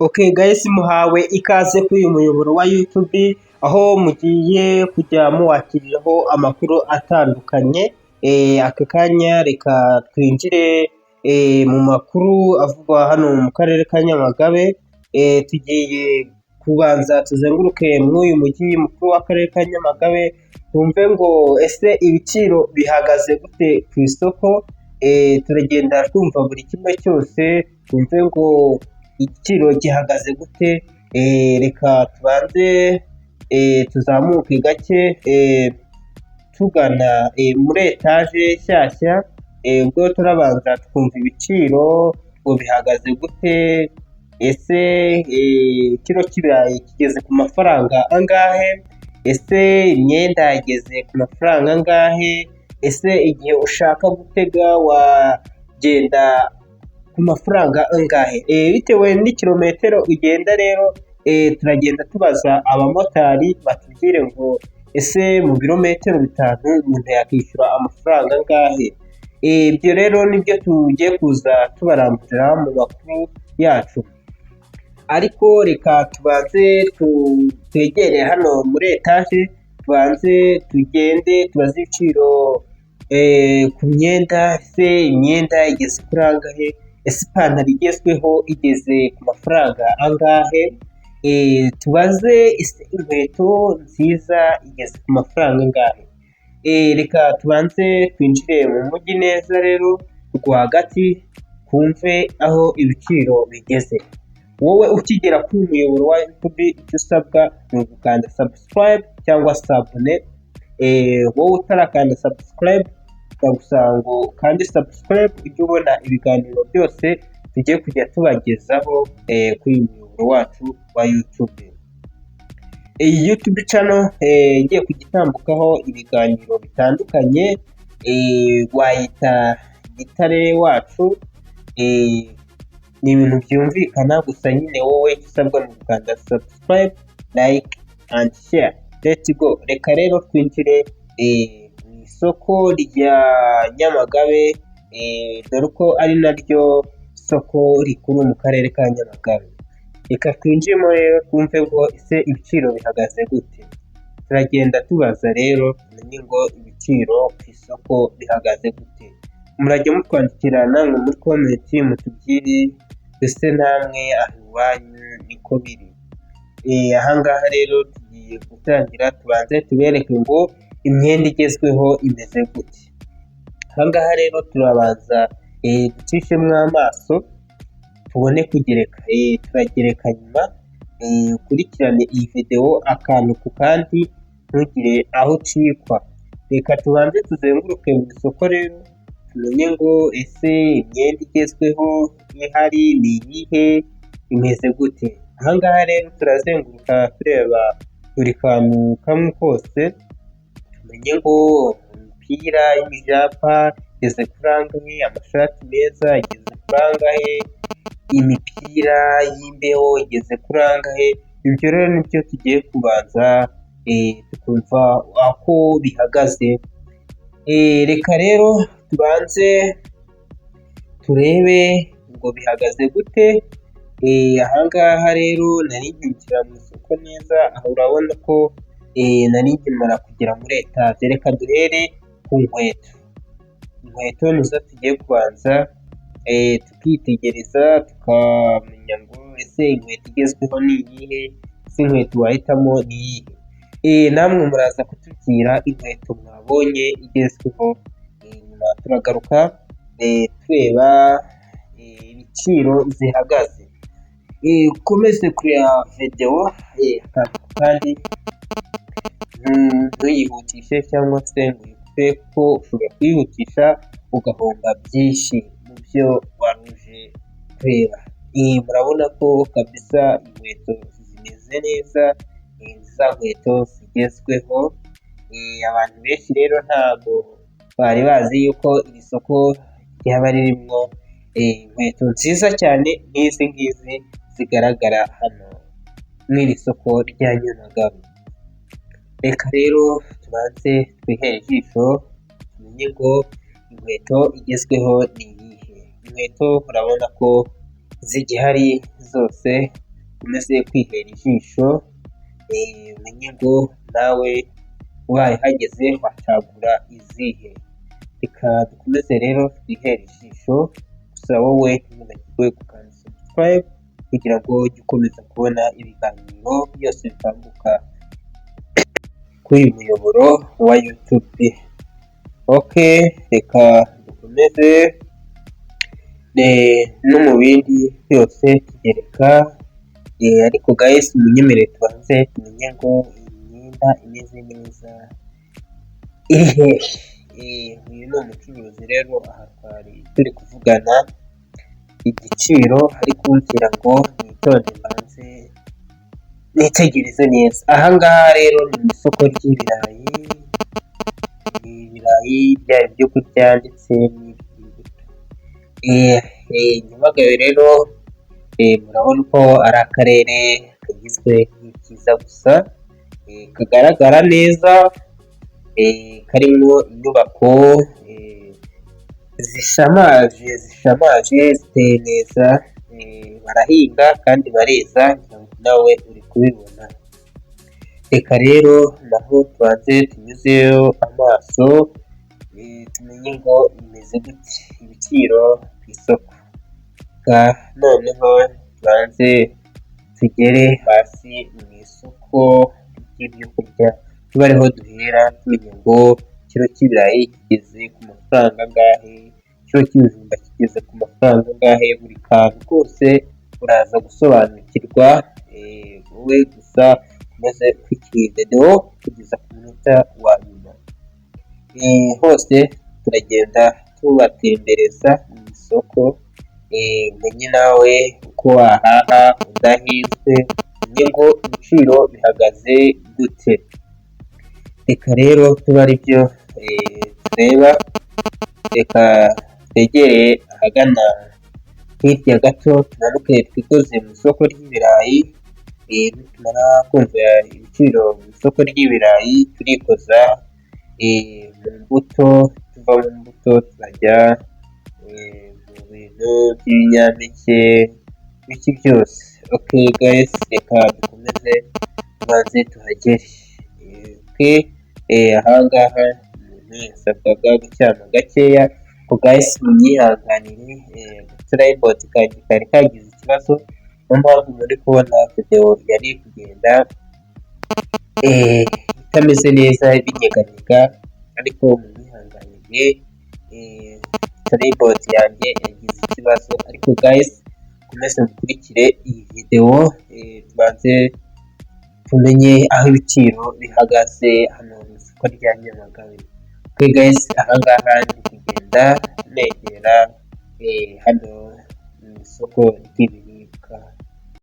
Okay guys, muhawe ikaze kuri uyu muyoboro wa YouTube, aho mugiye kujya muwakiriraho amakuru atandukanye. Aka kanya reka twinjire mu makuru avugwa hano mu karere ka Nyamagabe. Tugiye kubanza tuzenguruke muri uyu mujyi mukuru w'akarere ka Nyamagabe, twumve ngo ese ibiciro bihagaze gute ku isoko. Turagenda twumva buri kimwe cyose, twumve ngo igiciro gihagaze gute. Reka tubanze tuzamuke gake tugana muri etaje nshyashya, ubwo turabanza twumva ibiciro ngo bihagaze gute. Ese ikiro cy'ibirayi kigeze ku mafaranga angahe? Ese imyenda igeze ku mafaranga angahe? Ese igihe ushaka gutega wagenda ku mafaranga angahe? Bitewe n'ikirometero ugenda rero, turagenda tubaza abamotari batubwire ngo ese mu birometero 5 umuntu yakishyura amafaranga angahe? Ibyo rero nibyo tugiye kuza tubaramburira mu makuru yacu. Ariko reka tubanze twegere hano muri etaje, tubanze tugende tubaze ibiciro ku myenda. Ese imyenda igeze kuri angahe? Ese ipantaro igezweho igeze ku mafaranga angahe? Tubaze ese inkweto nziza igeze ku mafaranga angahe? Reka tubanze twinjire mu mujyi neza rero rwagati, twumve aho ibiciro bigeze. Wowe ukigera kuri uyu muyoboro wa YouTube, icyo usabwa ni ugukanda subscribe cyangwa s'abonner. Wowe utarakanda subscribe, ndagusaba ngo ukande subscribe ujye ubona ibiganiro byose tugiye kujya tubagezaho kuri uyu muyoboro wacu wa YouTube. Iyi YouTube channel igiye kujya itambukaho ibiganiro bitandukanye, wayita Gitare wacu, ni ibintu byumvikana gusa nyine. Wowe icyo usabwa ni ugukanda subscribe, like and share. Let's go. Reka rero twinjire mu isoko rya Nyamagabe, dore ko ari naryo soko rikuru mu karere ka Nyamagabe. Reka twinjiremo rero twumve ngo ese ibiciro bihagaze gute. Turagenda tubaza rero tumenye ngo ibiciro ku isoko bihagaze gute. Murajya mutwandikira namwe muri comment, mutubwire ese namwe aho iwanyu niko biri. Ahangaha rero tugiye gutangira tubanze tubereke ngo imyenda igezweho imeze gute. Ahangaha rero turabanza ducishemo amaso tubone kugereka, turagereka nyuma. Ukurikirane iyi videwo akantu ku kandi, ntugire aho ucikwa. Reka tubanze tuzenguruke mu isoko rero, tumenye ngo ese imyenda igezweho ihari ni iyihe, imeze gute. Ahangaha rero turazenguruka tureba buri kantu kamwe kose, tumenye ngo imipira y'imijapa igeze kuri angahe, amashati meza ageze kuri angahe, imipira y'imbeho igeze kuri angahe. Ibyo rero nibyo tugiye kubanza tukumva aho bihagaze. Reka rero tubanze turebe ngo bihagaze gute. Ahangaha rero nari nkinjira mu isoko neza, aho urabona ko nari nkimara kugera muri etaje. Reka duhere ku nkweto. Inkweto nizo tugiye kubanza tukitegereza, tukamenya ngo ese inkweto igezweho ni iyihe, ese inkweto wahitamo ni iyihe? Namwe muraza kutubwira inkweto mwabonye igezweho. Nyuma turagaruka tureba ibiciro zihagaze. Ukomeze kureba videwo kandi ntuyihutishe cyangwa se ngo uyikupe, kuko ushobora kuyihutisha ugahomba byinshi mu byo wari uje kureba. Murabona ko kabisa inkweto zimeze neza, ni za nkweto zigezweho. Abantu benshi rero ntabwo bari bazi yuko iri soko ryaba ririmo inkweto nziza cyane nk'izi ngizi zigaragara hano mu iri soko rya Nyamagabe. Reka rero tubanze twihere ijisho tumenye ngo inkweto igezweho ni iyihe. Inkweto urabona ko zigihari zose. Dukomeze kwihera ijisho, umenye ngo nawe ubaye uhageze wacagura izihe. Reka dukomeze rero twihere ijisho, gusa wowe ntiwibagirwe gukanda subscribe kugira ngo ujye ukomeza kubona ibiganiro byose bitambuka kuri uyu muyoboro wa YouTube. Okay, reka dukomeze no mu bindi byose tugereka, ariko guys, munyemerere tubanze tumenye ngo imyenda imeze neza iri hehe. Uyu ni umucuruzi rero, aha twari turi kuvugana igiciro, ari kumbwira ngo nitonde mbanze nitegereze neza. Aha ngaha rero ni mu isoko ry'ibirayi, ibirayi byaba ibyo kurya ndetse n'iby'imbuto. Nyamagabe rero murabona ko ari akarere kagizwe n'ibyiza gusa, kagaragara neza, karimo inyubako zishamaje zishamaje, ziteye neza, barahinga kandi bareza, nawe uri kubibona. Reka rero naho tubanze tunyuzeyo amaso, tumenye ngo bimeze gute ibiciro ku isoko. Reka noneho tubanze tugere hasi mu isoko ry'ibyo kurya, tube ariho duhera tumenya ngo ikiro cy'ibirayi kigeze ku mafaranga angahe, ikiro cy'ibijumba kigeze ku mafaranga angahe, buri kantu kose uraza gusobanukirwa, wowe gusa ukomeze ukurikire iyi video kugeza ku munota wa nyuma. Hose turagenda tubatembereza mu isoko, umenye nawe uko wahaha udahenzwe, umenye ngo ibiciro bihagaze gute. Reka rero tube aribyo tureba, reka twegere ahagana hirya gato, tumanuke twikoze mu isoko ry'ibirayi, nitumara kumva ibiciro mu isoko ry'ibirayi turikoza mu mbuto, tuva mu mbuto turajya mu bintu by'ibinyampeke ibiki byose. Okay guys, reka dukomeze tubanze tuhagere. Okay, aha ngaha umuntu yasabwaga gucyama gakeya, ariko guys munyihanganire, tripod kanjye kari kagize ikibazo, niyo mpamvu muri kubona video yari kugenda itameze neza binyeganyega, ariko munyihanganire, tripod yanjye yagize ikibazo, ariko guys mukomeze mukurikire iyi video, tubanze tumenye aho ibiciro bihagaze hano mu isoko rya Nyamagabe. Okay guys, aha ngaha ndi kugenda negera hano mu isoko ry'ibirayi.